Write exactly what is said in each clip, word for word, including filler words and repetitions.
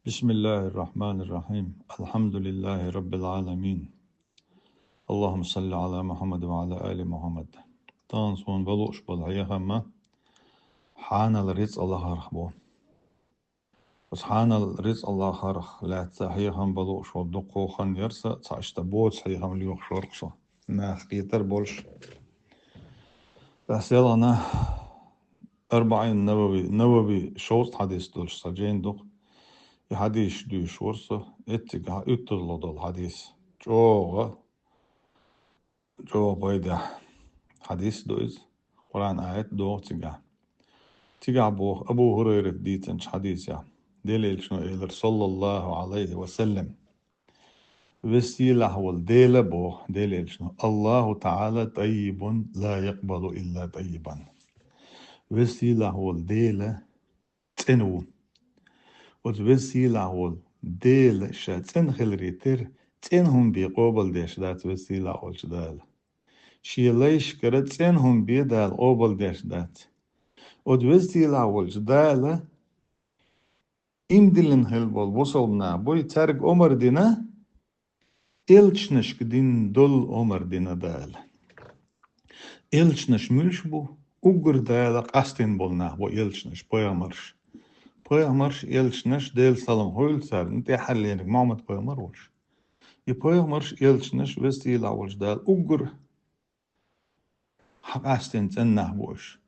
بسم الله الرحمن الرحيم. الحمد لله رب العالمين. اللهم صل على محمد وعلى آل محمد. Тахана суна балуш болу хьехам хьанал рицкъа лахарх бу. Оцу хьанал рицкъа лахарх лаьцна хьехам балуш волу дуккха хан яра сан, цхьа иштта боцу хьехам лоьхуш вара со, нах кхетар болуш. Ас ялгӀана АрбаӀин Навави, Навави шовзткъа хьадис долуш сан жайна ду-кх. И хьадисаш дуьйцуш вара со, эццигахь уьттазло долу хьадис. ЧӀогӀа, чӀогӀа пайдехь хьадис ду иза. Къуръан аят догӀу цигахь. Цигахь боху Абу ХӀурайрат дийцинчу хьадисехь, Делан Элчано элира, саллаллаху Ӏалайхи ва саллам: Веза-сийлахь волу Дела, боху Делан Элчано, Аллаху ТаӀала тӀаййибун ла якъбалу илла тӀаййибан. Веза-сийлахь волу Дела цӀена ву. Оцу Веза-сийлахь волу Дела ша цӀена хиларе терра, цӀена хӀума бен къобалдеш дац Веза-сийлахь волчу Дала. Шен лайшкара цӀена хӀума бен Дала къобалдеш дац. Оцу Веза-сийлахь волчу Дала иман диллина хилла болу бусалба нах буй, цаьрга омар дина, элчанашка дина долу омар дина Дала. Элчанаш муьлш бу? Уггар Дала къастийна болу нах бу элчанаш, пайхамарш. Пайхамарш, элчанаш, Делан салам хуьлда царна, тӀаьххьара лерриг Мухьаммад-пайхамар волуш. И пайхамарш, элчанаш Веза-сийлахь волчу Дала уггар хьакъастийна цӀена нах бу уьш.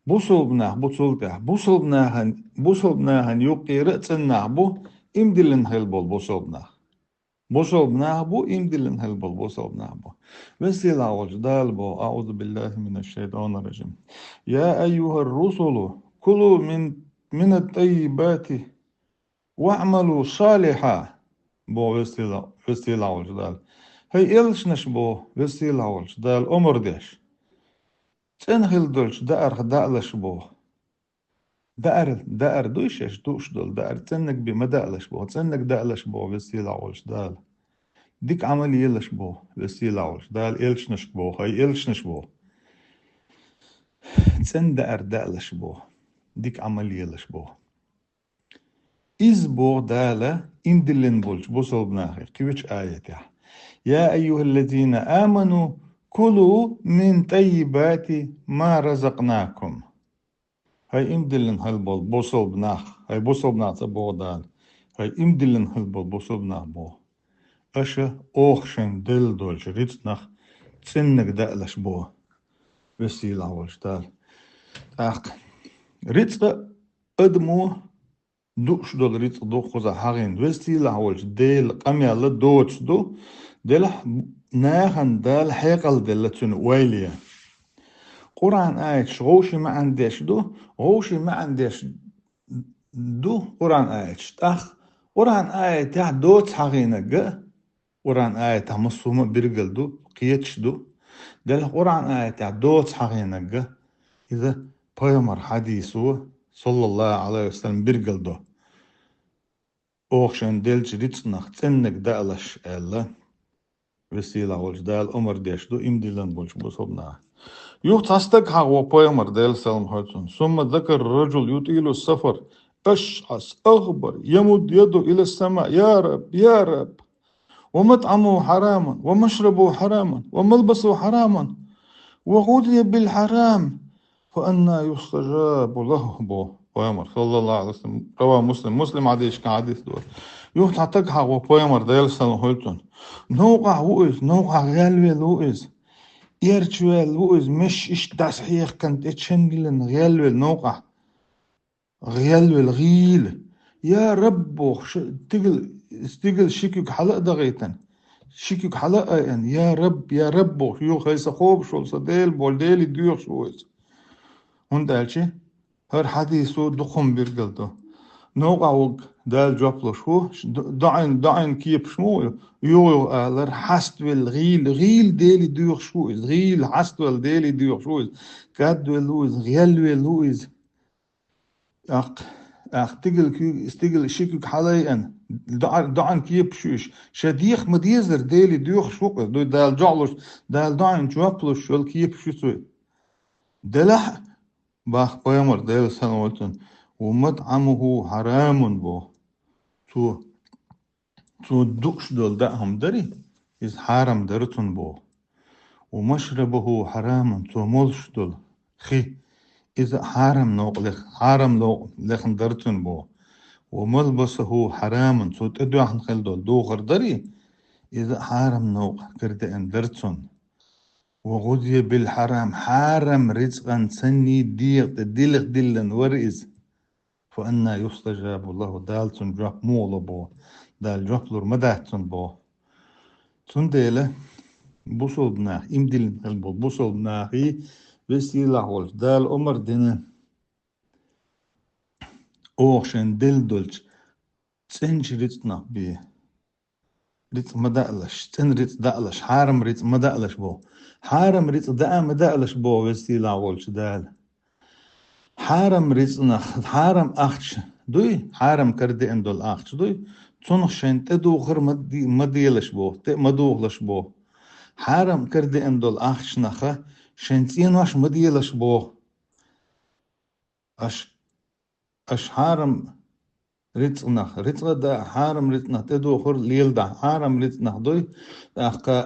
Бусалба нах бу цул тӀаьхьа. Бусалба нахана, бусалба нахана юккъера а цӀена нах бу, иман диллина хилла болу бусалба нах. Бусалба нах бу, иман диллина хилла болу бусалба нах бу. Веза-сийлахь волчу Дала боху: أعوذ بالله من الشيطان الرجيم. يا أيها الرسل كلوا من، من الطيبات واعملوا صالحا, боху Веза-сийлахь, Веза-сийлахь волчу Дала. ХӀай элчанаш, боху Веза-сийлахь волчу Дала омар деш, цӀена хилла долчу даарх даалаш, боху. Даар, даар дуй шаьш дууш долу даар, цӀеннаг бен ма даалаш, боху, цӀеннаг даалаш, боху Веза-сийлахь волчу Дала. Дика Ӏамал елаш, боху Веза-сийлахь волчу Дала элчанашка, боху, хӀай элчанаш, боху. ЦӀена даар даалаш, боху, дика Ӏамал елаш, боху. Иза боху Дала иман диллина болчу бусалба нахе кхечу аятехь: يا أيها الذين آمنوا كلوا من طيبات ما رزقناكم. ХӀай иман диллина хилла болу бусалба нах, хӀай бусалба нах, ца боху Дала, хӀай иман диллина хилла болу бусалба нах, боху. Аша оха шайн делла долчу рицкъанах цӀеннаг даалаш, боху Веза-сийлахь волчу Дала. ТӀаккха рицкъа адамо дууш долу рицкъа ду кхузахь хьахийна, Веза-сийлахь волчу Делан къамел доцуш ду, делахь нахана Дала хьекъал делла цуьнан ойла ян. Къуръан аяташ вовшийн маьӀна деш ду, вовшийн маьӀна деш ду Къуръан аяташ. ТӀаккха Къуръан аятехь доцу хьахийнарг а, Къуръан аятехь массо а хӀума биргал ду, кхеташ ду. Делахь Къуръан аятехь доцу хьахийнарг а, иза пайхамар хьадисо, саллаллаху Ӏалайхи ва саллам, биргал до. Оха шайн деллачу рицкъанах цӀеннаг даалаш, аьлла, Веза-сийлахь волчу Дала омар деш ду иман диллина болчу бусалба наха. Юха цхьа стаг хьахаво пайхамар, Делан салам хуьлда цунна. ثم ذكر رجلا يطيل السفر أشعث أغبر يمد يده إلى السماء: يا رب، يا رب، ومطعمه حرام، ومشربه حرام، وملبسه حرام، وغذي بالحرام، فأنى يستجاب له, боху пайхамар, саллаллаху Ӏалайхи ва саллам. Раваху Муслим, Муслим хьадисчу хьадис ду. Юха цхьа стаг хьахаво пайхамар, Делан салам хуьлда цунна. Новкъахь ву иза, новкъахь гӀелвелла ву иза. Эрчаваьлла ву иза, меш иштта дӀасахьехкана тӀе чангилина гӀелвелла новкъахь. ГӀелвелла гӀийла. Я Рабб, боху, ш-, стигал, стигал ши куьг хьала а дагӀийтина. Ши куьг хьала а айъина. Я Рабб, я Рабб, боху, юха хӀай сан кхобуш волу сан Дела боху, Деле доьхуш ву иза. ХӀунда аьлча хӀара хьадисо дукха хӀума биргал до. Новкъахь вуг Дала жоп луш ву, ш-, д-, доӀин, доӀин кепаш ма ву, юха-юха алар, хьаставелла гӀийла, гӀийла Деле доьхуш ву иза, гӀийла хьаставелла Деле доьхуш ву иза, кадвелла ву иза, гӀелвелла ву иза. ТӀаккха, тӀаккха стигал куьг, стигал ши куьг хьала а айъина, доӀа-, доӀан кепаш ю уьш. Ша деха ма дезара, Деле доьхуш ву иза, дуй Дала жоп луш, Дала доӀанна жоп луш йолу кепаш ю цуьнан. Делахь, боху пайхамар, Делан салам хуьлда цунна, ومطعمه حرام, боху. цо, цо дууш долу даа хӀума дарий, иза хьарам дара цунна боху. ومشربه حرام, цо молуш долу хи, иза хьарам новкъа лех-, хьарам новкъа лехна дара цунна боху. وملبسه حرام, цо тӀедоьхна хила долу духар дарий, иза хьарам новкъа карадеана дара цунна. وغذي بالحرام, хьарам рицкъан цӀанний дегӀа тӀе дилха диллина вара иза. فأنى يستجاب له, Дала цунна жоп муха ло боху, Дала жоп лур ма дац цунна боху. Цундела бусалба нах, иман диллина хила болу бусалба нахий, веза-сийлахь волчу Дала омра дина, оха шайн делла долчу цӀеначу рицкъанах бе. Рицкъ ма даалаш, цӀена рицкъ даалаш, хьарам рицкъ ма даалаш боху. Хьарам рицкъ даа ма даалаш боху веза-сийлахь волчу Дала. Хьарам рицкъанах, хьарам ахча дуй, хьарам карадеана долу ахча дуй, цунах шайн тӀедухар ма ди-, ма делаш боху, тӀе ма духалаш боху. Хьарам карадеана долу ахчанаха шайн цӀенош ма делаш боху. Аш, аш хьарам рицкъанах, рицкъа даа, хьарам рицкъанах тӀедухар леладахь, хьарам рицкъанах дуй, тӀаккха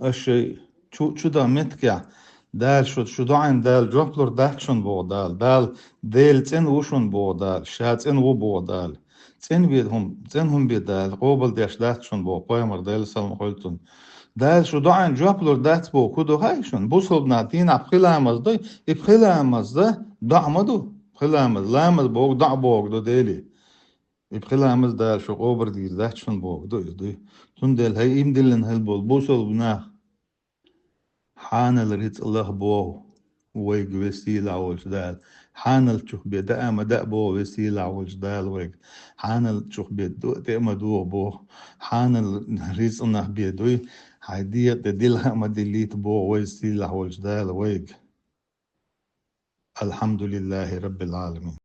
аш шай чу, чу дан меттигехь, Дала шу, шу доӀина Дала жоп лур дац шуна боху Дала. Дала Дела цӀена ву шуна боху Дала, ша цӀена ву боху Дала. ЦӀена бе хӀум-, цӀена хӀума бе Дала, къобалдеш дац шуна боху, пайхамар Дела салам хуьлу цунна. Дала шу доӀина жоп лур дац боху, хӀун ду хаий шуна? Бусалба нах дийнахь пхи ламаз дуй, и пхи ламаз да, доӀа ма ду. Пхи ламаз, ламаз боху, доӀа боху ду Деле. И пхи ламаз Дала шу къобар дийр дац шуна боху ду, иза дуй. Цундела хӀай иман диллина хила болу бусалба нах, хьанал рицкъ лаха боху вайга веза-сийлахь волчу Дала. Хьаналчух бе даа ма даа боху веза-сийлахь волчу Дала вайга. Хьаналчух бе ду-, тӀе а ма доху боху. Хьанал рицкъанах бе дуй, хьайн дегӀа тӀе дилха а ма диллийта боху веза-сийлахь волчу Дала вайга. الحمد لله رب العالمين.